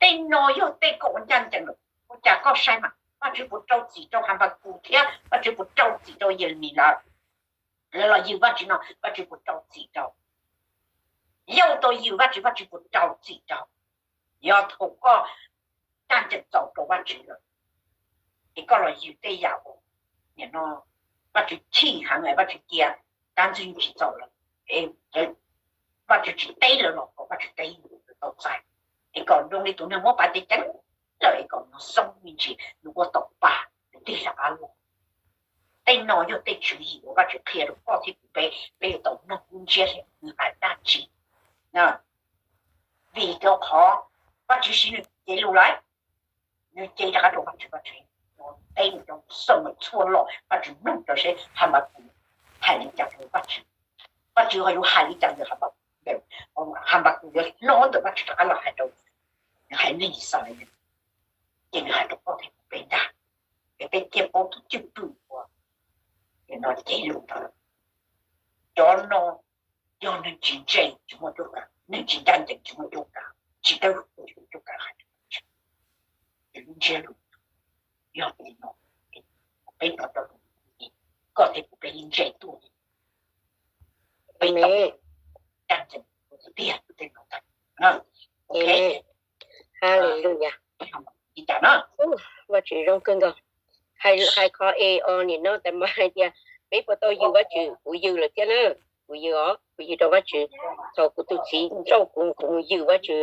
Tej no yog tej koj ua ncaj ncees lawm, ua cas koj saib mas Vajtswv puas rau txim rau Hanpakus thiab Vajtswv puas rau txim rau Yelemis lawv? Lawv los yws Vajtswv no Vajtswv puas rau txim rau? Yauj tau yws Vajtswv, Vajtswv puas rau txim rau? Yog thaum koj ncaj ncees txaus rau Vajtswv lawm, es koj los yws tej yam uas nim no Vajtswv chim heev, Vajtswv cia kab ntxwg tsis txaus lawm, Vajtswv tsis teb lawv los kom Vajtswv teb yus tau txais, es kom zoo li tus neeg muab pas tes ceev lawm es kom nws xoob me ntsis, nws ua tau pas, nws tig rov qab los. Tej no yog tej tswv yim uas Vajtswv qhia rau koj thiab kuv peb, peb yuav tau mloog lub ntsiab thiab nws hais dab tsi. Vim rau qhov Vajtswv siv nws cev lus lawm, nws cev rov qab rau Vajtswv, Vajtswv teb nws rau xaus mas txhua lo, Vajtswv mloog rau seb Hanpakus hais li cas rau Vajtswv, Vajtswv ho yuav hais li cas ntawm Hanpakus, Hanpakus yuav hnov ntawm Vajtswv rov qab los hais rau, nws hais neeg Yixalayees, ces nws hais rau koj thiab kuv peb ntag, es peb thiaj paub tus cwj pwm uas no cev lus ntawd. Cov no yog neeg tsis ntse tsis muaj cuab kav, neeg tsis ncaj ncees tsis muaj cuab kav, tsis dawb huv tsis muaj cuab kav hais rau Vajtswv. Ces lub ntsiab lus yog li no, peb hnov rau, koj thiab kuv peb yeej ntse tuaj li, peb tau ncaj ncees tiag tiag tej no tag. Haleluya. Li cas no? Vajtswv zoo kawg nkaus. Hais, hais qhov es os nim no tais mas hais tias peb puas tau yws Vajtswv? Kuv yws lawm thiab na. Kuv yws os, kuv yws rau Vajtswv. Thaum kuv tus txiv nrauj kuv, kuv mus yws Vajtswv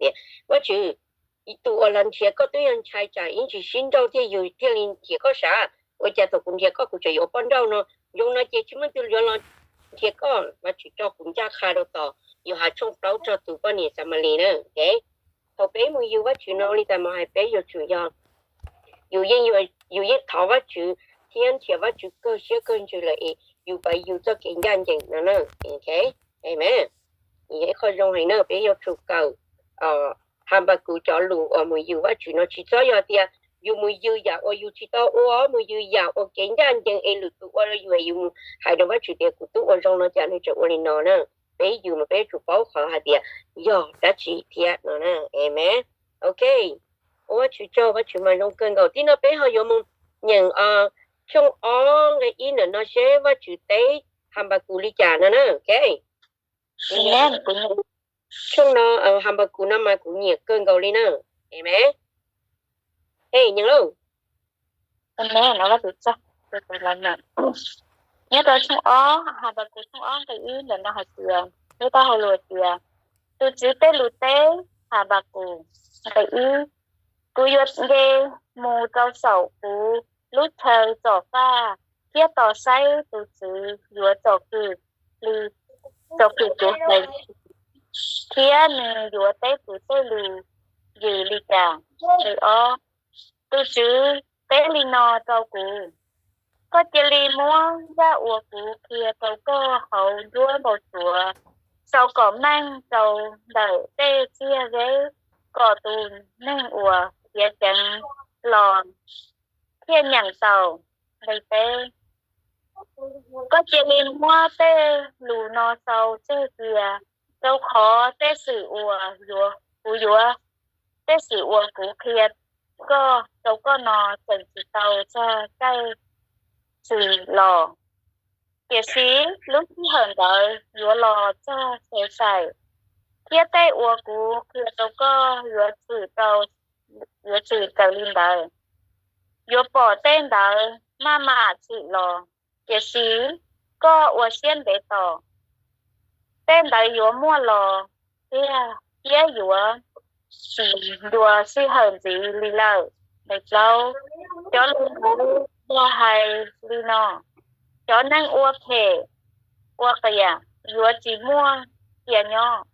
tias, Vajtswv, tus uas los nrhiav koj twb yog ntshai tsam ib ntsis sib nrauj thiaj yus thiaj li nrhiav koj sav, ua cas thaum kuv nrhiav koj kuv tseem yuav ua poj nrauj no? Zoo no ces tsis muaj tus yuav los nrhiav koj. Vajtswv tso kuv ncaj qha rau tom Yauhas tshooj plaub rau tus poj niam Xamalis na. Thaum peb mus yws Vajtswv no li tais mas hais peb yuav tsum yog yus yeej, yus yeej thov Vajtswv thiab nrhiav Vajtswv kawg siab kawg ntsws lawm es yus pab yus txoj kev ncaj ncees no na. Amen. Yog ib qho zoo heev na, peb yuav tsum kawm Hanpakus cov lus uas mus yws Vajtswv no, tsis txhob yog tias yus mus yws yam uas yus tsis tau ua, mus yws yam uas kev ncaj ncees es lwm tus ua rau yus es yus mus hais rau Vajtswv tias kuv twb ua zoo no cas nws tseem ua li no na. Peb yws mas peb yuav tsum paub qhov hais tias yog dab tsi thiab no na. Amen. Ok. Ua Vajtswv tsaug, Vajtswv mas zoo kawg nkaus. Tib no peb ho yuav mus nyeem tshooj ob nqe ib ntawm no seb Vajtswv teb Hanpakus li cas no na. Ok. Tshooj no, Hanpakus no mas kuv nyiam kawg nkaus li na. Amen. Hej, nyeem lauj. Nyob rau tshooj ob, Hanpakus tshooj ob nqe ib ntawm no hais tias, nyob taub hau lus tias, tus Tswv tej lus teb Hanpakus. Nqe ib, kuv yuav nce mus rau saum kuv lub chaw tsom faj thiab tos saib tus Tswv yuav tsom kwm li, tsom kwm kuv heev, thiab nws yuav teb kuv tej lus yws li cas. Nqe ob, tus Tswv teb li no rau kuv, koj cia li muab zaj uas kuv qhia rau koj hauv nruab npau suav, sau kom meej rau ntawm tej txiag zeb, kom tus neeg uas khiav ceev los thiaj nyeem tau. Nqe peb, koj cia li muab tej lus no xaus tseg cia, rau qhov tej xwm uas kuv yuav, tej xwm uas kuv qhia koj rau koj no tseem tsis tau txog caij tshwm los, tiam sis lub sij hawm ntawd yuav los txog xaus xaus, thiab tej uas kuv qhia rau koj yuav txwm, yuav txwm raws li ntawd. Yuav pom tej ntawd maj mam tshwm los, tiam sis koj ua siab ntev tos, tej ntawd yuav muaj los tiag thiab yuav tsis ncua sij hawm ntxiv li lawm. Nqe plaub, cov lus kuv yog hais li no, cov neeg ua phem ua qias yuav tsis muaj sia nyob,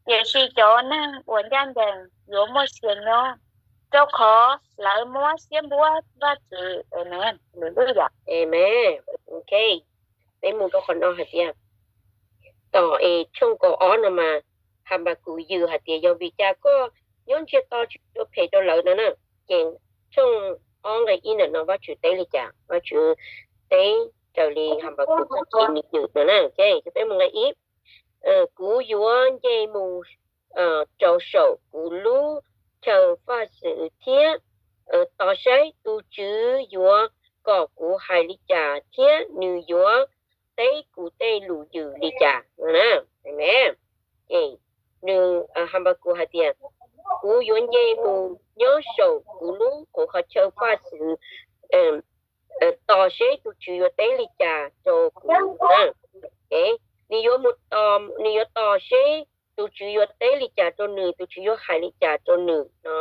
tiam sis cov neeg uas ncaj ncees yuav muaj sia nyob, rau qhov lawv muab siab npuab Vajtswv. Amen. Amen. Ok, peb mus rau qhov no hais tias, tom es tshooj kaum ob no mas Hanpakus yws hais tias yog vim cas koj nyob ntsiag to tsis ua phem rau lawv no na. Ces tshooj ob nqe ib ntawm no Vajtswv teb li cas? Vajtswv teb raws li Hanpakus txoj kev nws yws no na. Ok, peb mus nqe ib, kuv yuav nce mus rau saum kuv lub saib tus Tswv yuav kom kuv hais li cas thiab nws yuav teb kuv tej lus yws li cas no na. Ces nws, Hanpakus hais tias, kuv yuav nce mus nyob saum kuv lub quv qhov chaw faj xwm tos seb tus Tswv yuav teb li cas rau kuv. Nws yuav mus, nws yuav tos seb tus Tswv yuav teb li cas rau nws, tus Tswv yuav hais li cas rau nws no.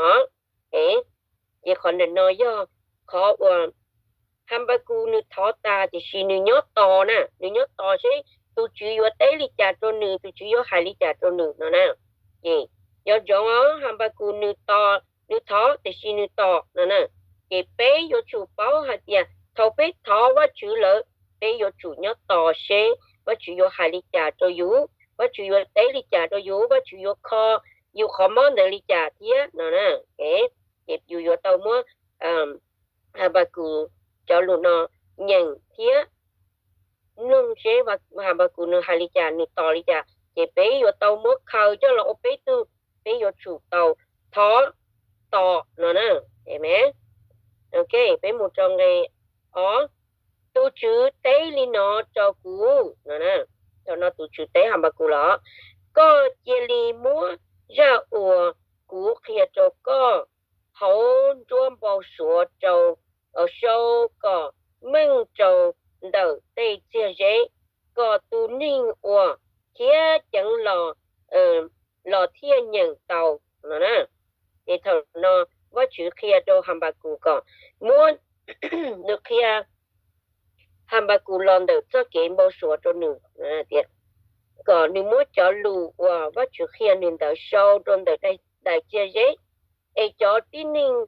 Ces qhov ntawm no yog qhov uas Hanpakus nws thov tas tiam sis nws nyob tos na, nws nyob tos seb tus Tswv yuav teb li cas rau nws, tus Tswv yuav hais li cas rau nws no na. Ces nco ntsoov os, Hanpakus nws tos, nws thov tiam sis nws tos no na. Ces peb yuav tsum paub hais tias thaum peb thov Vajtswv lawm, peb yuav tsum nyob tos seb Vajtswv yuav hais li cas rau yus, Vajtswv yuav teb li cas rau yus, Vajtswv yuav kho yus qhov mob ntawd li cas thiab no na. Ces yus yuav tau muab Hanpakus cov lus no nyeem thiab mloog seb Hanpakus nws hais li cas, nws tos li cas, ces peb yuav tau muab khaws coj los ua peb tug, peb yuav tsum tau thov, tos no na. Ok, peb mus rau nqe ob. Tus Tswv teb li no rau kuv no, thaum no tus Tswv teb Hanpakus los, koj cia li muab zaj uas kuv qhia rau koj hauv nruab npau suav rau, sau kom meej rau ntawm tej txiag zeb, kom tus neeg uas khiav ceev los, los thiaj nyeem tau no na. Ces thaum no Vajtswv qhia rau Hanpakus kom muab, nws qhia Hanpakus los ntawm txoj kev npau suav rau nws, kom nws muab cov lus uas Vajtswv qhia nws ntawd sau rau ntawm daim txiag zeb, es cov tib neeg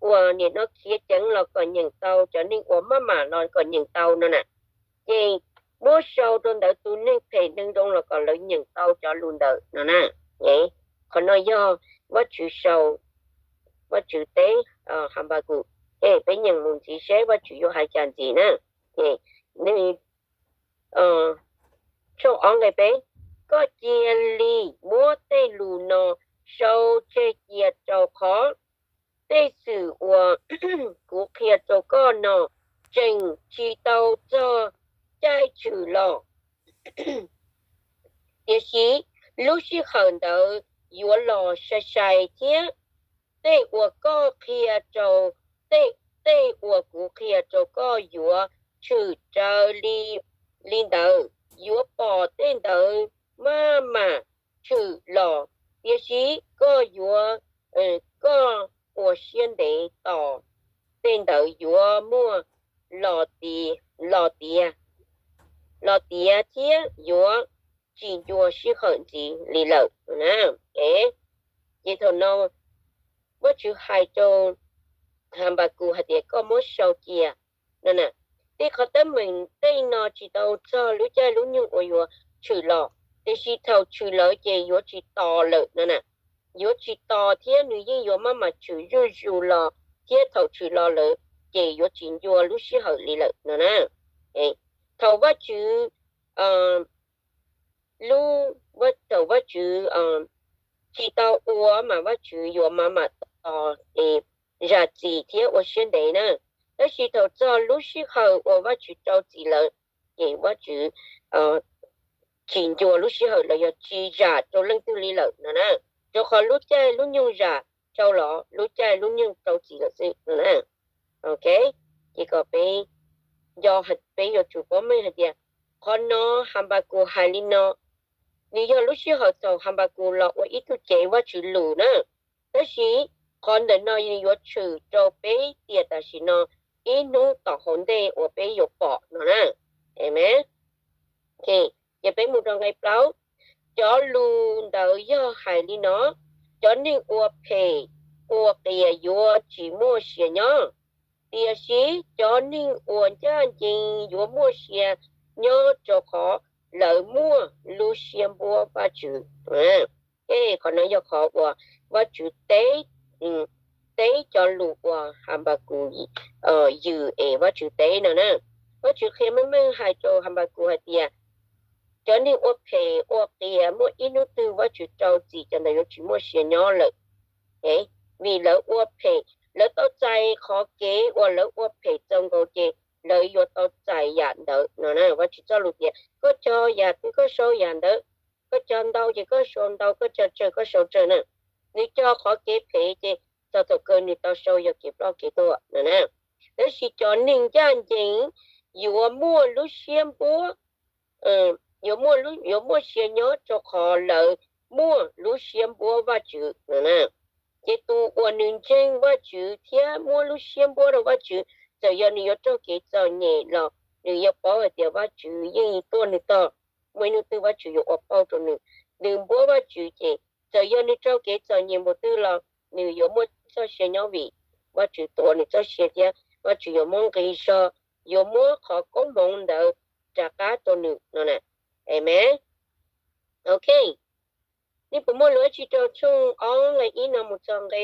uas nim no khiav ceev los kom nyeem tau, cov neeg uas maj mam los kom nyeem tau no na. Ces muab sau rau ntawm tus neeg phem neeg zoo los kom lawv nyeem tau cov lus ntawd no na. Qhov no yog Vajtswv sau, Vajtswv teb Hanpakus. Ces peb nyeem mus ntxiv seb Vajtswv yuav hais cas ntxiv na. Ces nws, tshooj ob nqe peb, koj cia li muab tej lus no sau tseg cia rau qhov tej xwm uas kuv qhia rau koj no tseem tsis tau txog caij tshwm los. Tiam sis lub sij hawm ntawd yuav los sai sai thiab tej uas koj qhia rau, tej, tej uas kuv qhia rau koj yuav tshwm raws li, li ntawd, yuav pom tej ntawd maj mam tshwm los. Tiam sis koj yuav, koj ua siab ntev tos, tej ntawd yuav muaj los tiav, los tiav, los tiav thiab yuav tsis ncua sij hawm ntxiv li lawm. Ces thaum no Vajtswv hais rau Hanpakus hais tias koj muab sau cia no na. Tej qhov teeb meem tej no tsis tau txog lub caij lub nyoog uas yuav tshwm los, tiam sis thaum tshwm lawm ces yuav tsis tos lawm no na. Yuav tsis tos thiab nws yeej yuav maj mam tshwm zuj zus los, thiab thaum tshwm los lawm ces yuav tsis ncua lub sij hawm li lawm no na. Thaum Vajtswv, lub, thaum Vajtswv tsis tau ua mas Vajtswv yuav maj mam tos es zam txim thiab ua siab ntev na. Tab sis thaum txog lub sij hawm uas Vajtswv rau txim lawm, ces Vajtswv tsis ncua lub sij hawm los yog tsis zam rau leej twg li lawm no na. Rau qhov lub caij lub nyoog zam rau los lub caij lub nyoog rau txim lawm xwb no na. Ok, ces kom peb nco, peb yuav tsum paub meej hais tias qhov no Hanpakus hais li no, nws yog lub sij hawm thaum Hanpakus los ua ib tug cev Vajtswv lus na. Tab sis qhov ntawm no nws yuav tshwm rau peb tiam tam sim no ib hnub tom hauv ntej uas peb yuav pom no na. Amen. Ces peb mus rau nqe plaub. Cov lus ntawd yog hais li no: cov neeg ua phem ua qias yuav tsis muaj sia nyob, tiam sis cov neeg uas ncaj ncees yuav muaj sia nyob rau qhov lawv muaj lub siab npuab Vajtswv. Qhov no yog qhov uas Vajtswv teb, teb cov lus uas Hanpakus yws es Vajtswv teb no na. Vajtswv qhia meej meej hais rau Hanpakus hais tias cov neeg ua phem ua qias muaj ib hnub twg Vajtswv rau txim, cov ntawd yuav tsis muaj sia nyob lawm, vim lawv ua phem, lawv tau txais qhov kev uas lawv ua phem txaus nkaus ces lawv yuav tau txais yam ntawd no na. Vajtswv txoj lus tias koj cog yam twg koj sau yam ntawd, koj cog ntau ces koj sau ntau, koj cog tsawg koj sau tsawg na. Nws cog qhov kev phem ces txog thaum kawg nws tau sau yog kev ploj kev tuag no na. Tab sis cov neeg ncaj ncees yuav muaj lub siab npuab, yuav muaj, yuav muaj sia nyob rau qhov lawv muaj lub siab npuab Vajtswv no na. Ces tus uas nws ntseeg Vajtswv thiab muab lub siab npuab rau Vajtswv, txawm yog nws yuav raug kev txom nyem los nws yuav paub hais tias Vajtswv yeej tuaj nws tog, muaj ib hnub twg Vajtswv yuav ua pauj rau nws. Nws npuab Vajtswv ces txawm yog nws raug kev txom nyem npaum twg los nws yuav muaj txoj sia nyob vim Vajtswv tuav nws txoj sia thiab Vajtswv yuav muab nqi zog, yuav muab qhov koob hmoov ntawd rov qab rau nws no na. Amen. Ok, nej puas muaj lus dab tsi rau tshooj ob nqe ib no mus txog nqe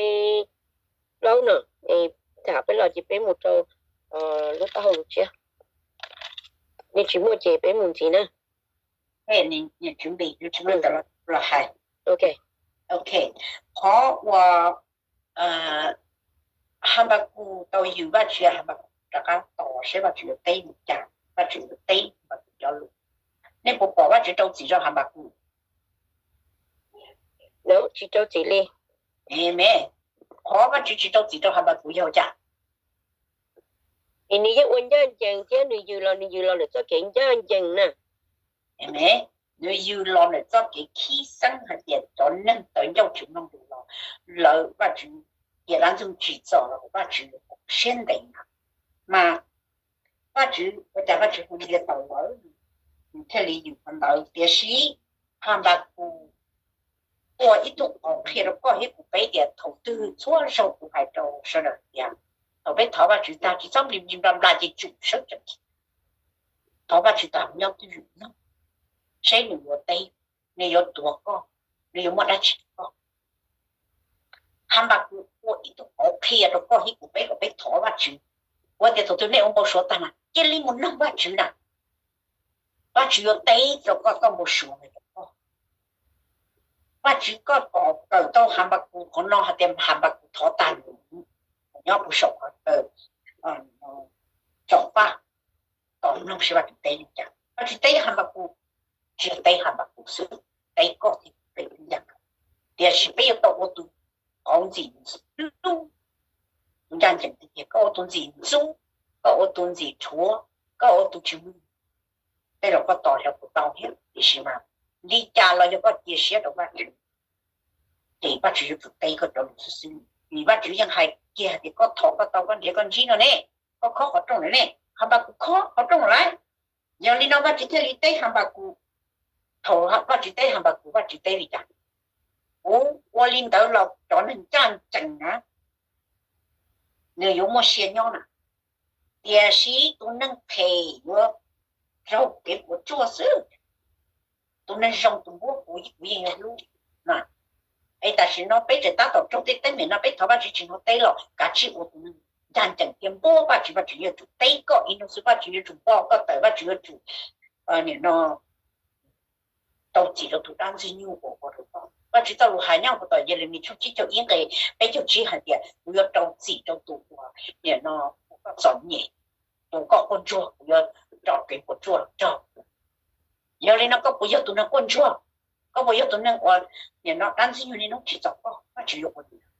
plaub no? Tham peb los ces peb mus rau lub taub hau lus tshiab. Nej tsis muaj ces peb mus ntxiv na. Los hais, ok, ok, qhov uas Hanpakus tau yws Vajtswv, Hanpakus rov qab tos saib Vajtswv yuav teb li cas, Vajtswv yuav teb Hanpakus cov lus. Nej puas pom Vajtswv rau txim rau Hanpakus? Tsis rau txim li. Amen. Qhov Vajtswv tsis rau txim rau Hanpakus yog cas? Vim nws yeej ua ncaj ncees thiab nws yws los nws yws los ntawm txoj kev ncaj ncees na. Amen. Nws yws los ntawm txoj kev khib xeeb hais tias cov neeg tawv ncauj tsis mloog lus los lawv Vajtswv, cia dab ntxwg tsim txom los Vajtswv siab ntev na. Mas Vajtswv ua cas Vajtswv hu ntsia tau lawv, nws thiaj li yws qhov ntawd. Tiam sis Hanpakus ua ib tug qauv qhia rau koj thiab kuv peb tias thaum twg txhua zaug kuv hais rau sawv daws tias thaum peb thov Vajtswv tag tsis txhob nplig nplig npla npla ces tsum sawv tsees. Thov Vajtswv tag nyob twj ywm mloog, seb nws yuav teb, nws yuav tuav koj, nws yuav muab dab tsi rau koj. Hanpakus ua ib tug qauv qhia rau koj thiab kuv peb kom peb thov Vajtswv. Ua tias thaum twg nej ua npau suav tag mas cia li mus nug Vajtswv na. Vajtswv yuav teb rau koj txoj npau suav ntawd rau koj. Vajtswv, koj kom kawm tau Hanpakus qhov no hais tias Hanpakus thov tag nws nyob puag saum qhov chaw tsom faj, kom mloog seb Vajtswv teb li cas. Vajtswv teb Hanpakus, tsis yog teb Hanpakus xwb, teb koj thiab kuv peb ib yam nkaus. Tiam sis peb yuav tau ua tus qauv ntxim hlub, tus ncaj ncees tiag tiag. Koj ua tus ntxim ntxub, koj ua tus ntxim rhuav, koj ua tus tsis mloog, tej zaum koj tos xyov puas tau thiab. Tiam sis mas li cas los yog koj cia siab rau Vajtswv, ces Vajtswv yuav tsum teb koj cov lus xwb xwb. Vim Vajtswv yeej hais kiag hais tias koj thov koj tau, koj nrhiav koj ntsib no ne, koj khob qhov rooj lawm ne, Hanpakus khob qhov rooj lawm. Yog li no Vajtswv thiaj li teb Hanpakus. Thaum Vajtswv teb Hanpakus, Vajtswv teb li cas? Kuv ua li ntawd los cov neeg ncaj ncees na, nws yuav muaj sia nyob na, tiam sis tus neeg phem yuav raug kev puas tsuaj xwb. Tus neeg zoo tus npuab kuv, kuv yeej yuav hlub. Es tam sim no peb tseem tab tom raug tej teeb meem no, peb thov Vajtswv tsis hnov teb los kav tsij ua tus neeg ncaj ncees thiab npuab Vajtswv, Vajtswv yuav tsum teb koj ib hnub xwb, Vajtswv yuav tsum npog koj tawm, Vajtswv yuav tsum, nim no, rau txim rau tus dab ntxwg nyoog uas ua rau koj. Vajtswv txoj lus hais nyob puag tom Yelemis tshooj tsib caug ib nqe peb caug tsib hais tias kuv yuav rau txim rau tus uas, nim no, ua koj txom nyem, tus koj quaj ntsuag, kuv yuav tso kev puas tsuaj los raug. Yog li no koj puas yog tus neeg quaj ntsuag? Koj puas yog tus neeg uas, nim no, dab ntxwg nyoog niaj hnub tsim txom koj? Vajtswv yuav ua li cas?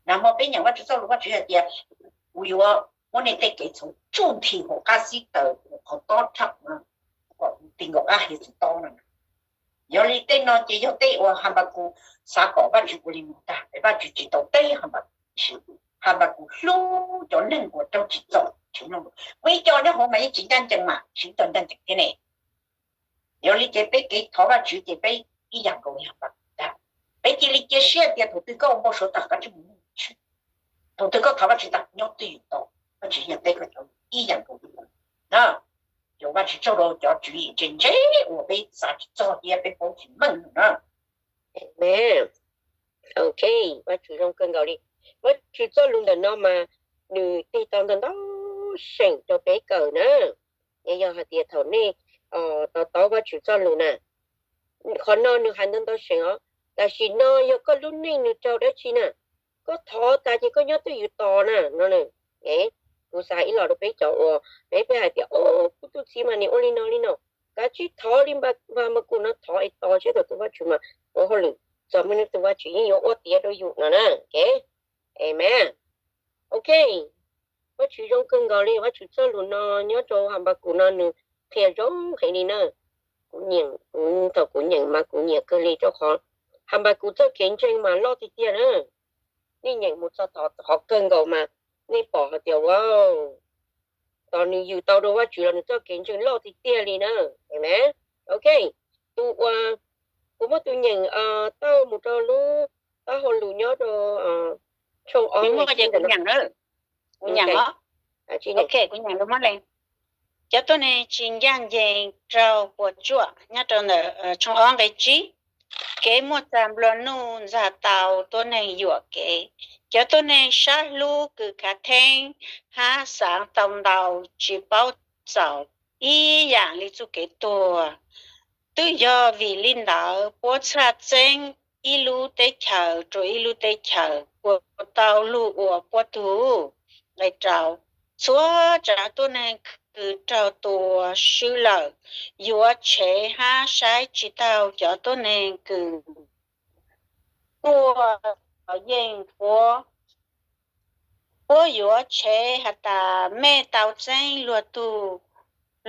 Nag hmo peb nyeem Vajtswv txoj lus, Vajtswv hais tias kuv yuav muab nej tej kev txhaum tsuj nthi hauv qab xib taws uas qhov tob tshaj, kom ti nkaus qab hiav txwv tob no. Yog li tej no ces yog tej uas Hanpakus xav kom Vajtswv ua li no tag, es Vajtswv tsis tau teb Hanpakus. Hanpakus hlub cov neeg uas raug tsim txom, tsis mloog lus. Muaj ib co nyob hauv mas yeej tsis ncaj ncees mas, tsis ncaj ncees thiab ne. Yog li ces peb kev thov Vajtswv ces peb ib yam nkaus li Hanpakus ntag. Peb cia li cia siab tias thaum twg koj ua npau suav tag kav tsij mus nug Vajtswv. Thaum twg koj thov Vajtswv tag nyob twj ywm tau, Vajtswv yeej teb koj cov lus ib yam nkaus li na. Ces Vajtswv tsaug rau cov tswv yim ntse ntse uas peb xav tsis txog thiab peb paub tsis meej na. Amen. Ok, Vajtswv zoo kawg nkaus li. Vajtswv txoj lus ntawm no mas nws tig tau ntau ntau seem rau peb kawm na. Es yog hais tias thaum nej to taub Vajtswv txoj lus na, qhov no nws hais ntau ntau seem os, tam sim no yog koj lub neej nws raug dab tsi na, koj thov tas ces koj nyob twj ywm tos na no. Kuv xav ib los rau peb cov uas peb, peb hais tias, o, kuv tus txiv mas nws ua li no li no, kav tsij thov li npa, npa kum no thov es tos seb thaum twg Vajtswv mas ua hauj lwm txog me nws tus Vajtswv yeej yuav ua tiav rau yus no na. Amen. Ok, Vajtswv zoo kawg nkaus li, Vajtswv txoj lus no nyob rau Hanpakus no nws qhia zoo heev li na. Kuv nyeem, kuv thaum kuv nyeem mas kuv nyiam kawg li rau qhov Hanpakus txoj kev ntseeg mas loj tiag tiag na. Nej nyeem mus txog qhov kawg nkaus mas nej pom hais tias, wow, tos nws yws tau rau Vajtswv los nws txoj kev ntseeg loj tiag tiag li na. Amen. Ok, tus uas kuv muab tus nyeem tau mus rau lub taub hau lus nyob rau tshooj ob, kuv nyeem, kuv nyeem os. Cov tuab neeg tsis ncaj ncees raug puas tsuaj, nyob rau ntawm tshooj ob nqe tsib. Kev muaj txag nplua nuj ntxag tau tuab neeg yuam kev. Cov tuab neeg sab hlub kws khav theeb hab xaav tau ntau tsis paub txaus ib yaam li txuj kev tuag. Twb yog vim li ntawd puab txhaj txeeb ib lub teb chaws rua ib lub teb chaws kuas tau lug ua puab tug. Nqe rau, txhua tsaav tuab neeg kws raug tua swb lawm yuav tshev hab saib tsis taug cov tuab neeg kws tuaj yeej puab. Puab yuav tshev has tas mej tau txeeb luag tug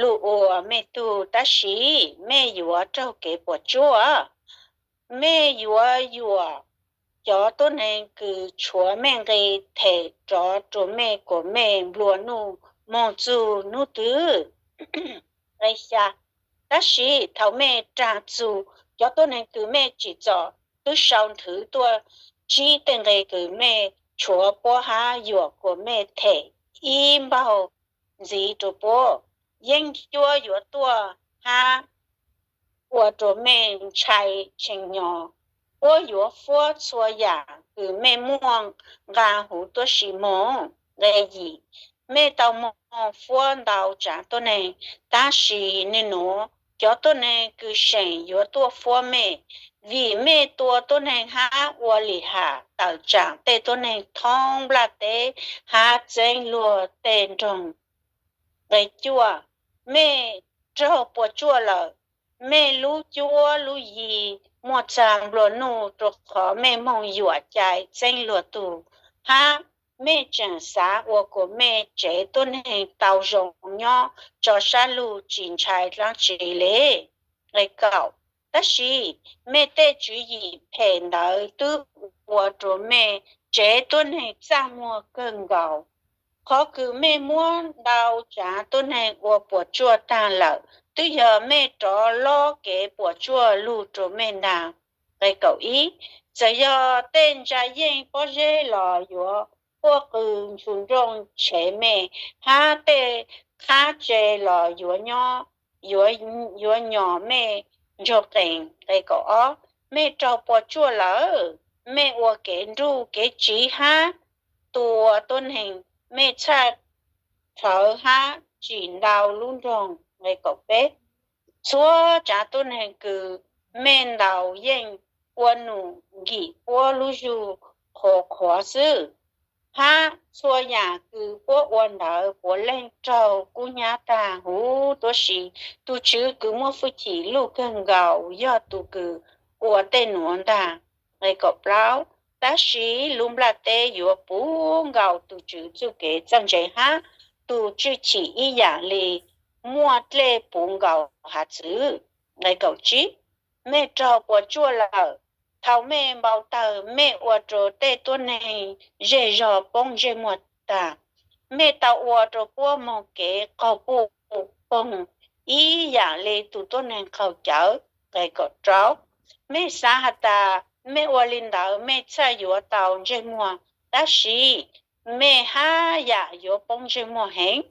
lug ua mej tug, tab sis mej yuav raug kev puas tsuaj. Mej yuav yuam cov tuab neeg kws tshuav mej nqi them rov rua mej kuas mej nplua nuj moog txug nub twg. Nqe xya, tab sis thaum mej raag txug cov tuab neeg kws mej tsim txom twb sau nthwv tuaj tsib tej nqe kws mej tshuav puab hab yuam kuas mej them ib npaug ntxiv rua puab. Yeeb ncuab yuav tuaj hab ua rua mej ntshai tshee hnyo. Puab yuav fuab txhua yaam kws mej muaj nqaa huv tuab si moog. Nqe yim, mej tau moog fuab ntau tsaav tuab neeg, tab sis nwg nuav cov tuab neeg kws seem yuav tuaj fuab mej, vim mej tua tuab neeg hab ua lim ham tawm tsaam tej tuab neeg thoob nplaj teb hab txeeb luag tej nroog. Nqe cuaj, mej raug puas tsuaj lawm, mej lub cuab lub yig muaj txag nplua nuj rua qhov mej moog yuam cai txeeb luag tug, hab mej tseem xav ua kuas mej tsev tuab neeg tau zoo nyob tso sab lug tsis ntshai dlaab tsi le. Nqe kaum, tab sis mej tej tswv yim phem ntawd twb ua rua mej tsev tuab neeg txaj muag kawg nkaus. Qhov kws mej muab ntau tsaav tuab neeg ua puas tsuaj taag lawm twb yog mej rov lob kev puas tsuaj lug rua mej ntaag. Nqe kaum ib, txawm yog tej ntsa yeej pob zeb los yuav quaj qw ntsu nrooj tshev mej, hab tej qhab tse los yuav nyob, yuav nyom mej ntsoog qees. Nqe kaum ob, mej raug puas tsuaj lawm, mej ua kev nruj kev tsiv hab tua tuab neeg, mej txhaj rhawv hab tsim ntau lub nroog. Nqe kaum peb, txhua tsaav tuab neeg kws mej ntaus yeej ua num nkim puab lub zug qhuav qhuav xwb, hab txhua yaam kws puab ua ntawd puav leej raug kub hnyaab taag huv tuab si. Tug Tswv kws muaj fwj chim lug kawg nkaus yog tug kws ua tej nuav ntaag. Nqe kaum plaub, tab sis lub nplaj teb yuav puv nkaus tug Tswv txuj kev txawj ntse hab tug tswj chim ib yaam li muaj dlej puv nkaus hav txwv. Nqe kaum tsib, mej raug puas tsuaj lawm, thaum mej npau tawg mej ua rua tej tuab neeg zej zog poob ntsej muag taag, mej tau ua rua puab moog kev qaug puj poog ib yaam li tug tuab neeg qaug cawv. Nqe kaum rau, mej xaav has tas mej ua li ntawd mej txhaj yuav tau ntsej muag, tab sis mej hab yaam yuav poob ntsej muag heev.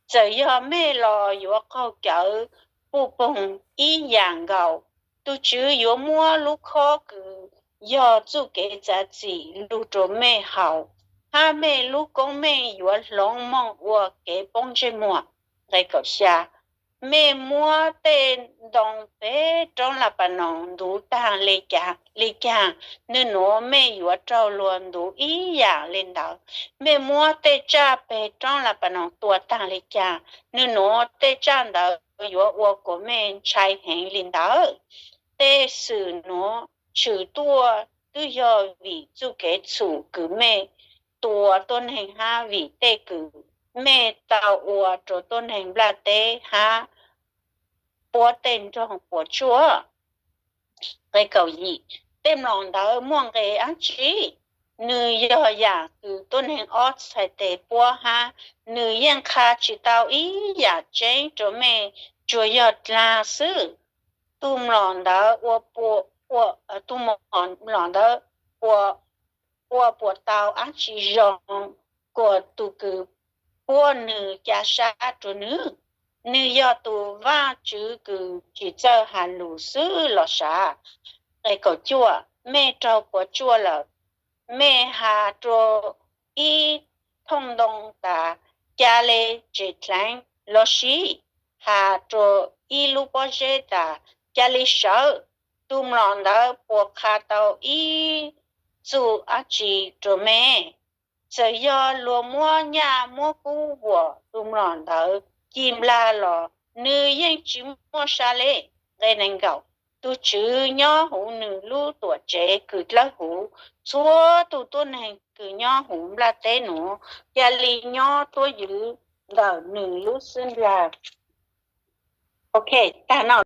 Txawm yog mej los yuav qaug cawv puj poog ib yaam nkaus. Tug Tswv yuav muab lub khob kws yog txuj kev txav txim lug rua mej haus, hab mej lub koob meej yuav hloov moog ua kev poob ntsej muag. Nqe kaum xya, Mej muab tej ntoo peg roob Las Pas Noos ntuv taag le caag, le caag, nwg nuav mej yuav raug luag ntuv ib yaam le ntawd. Mej muab tej tsaj peg roob Las Pas Noos tua taag le caag, nwg nuav tej tsaj ntawd yuav ua kuas mej ntshai heev le ntawd. Tej xwm nuav tshwm tuaj twb yog vim txuj kev txhum kws mej tua tuab neeg hab vim tej kws mej tau ua rua tuab neeg nplaj teb hab puab tej nroog puas tsuaj. Nqe kaum yim, tej mlom ntawd muaj nqe dlaab tsi? Nwg yog yaam kws tuab neeg ob txhais tes puab hab nwg yeej qha tsi tau ib yaam tseeb rua mej, tsuas yog dlaag xwb. Tug mlom ntawd ua pua, tug mlom ntawd ua, ua puas tau dlaab tsi zoo kuas tug kws puab nwg ca sab rua nwg? Nwg yog tug Vaajtswv kws tsi txawj has lug xwb los sav? Nqe kaum cuaj, mej raug puas tsuaj lawm? Mej has rua ib thooj ntoo tas, ca le tsev dleev, lossis has rua ib lub pob zeb tas, ca le sawv? Tug mlom ntawd puas qha tau ib txuj dlaab tsi rua mej? Txawm yog luag muab nyaj muab kub vuam tug mlom ntawd ci nplag los nwg yeej tsi muaj sa le. Nqe nees nkaum, tug Tswv nyob huv nwg lub tuam tsev kws dlawb huv, txhua tug tuab neeg kws nyob huv nplaj teb nuav ca le nyob tuab ywv ntawm nwg lub xub ntiag. Ok, tag no.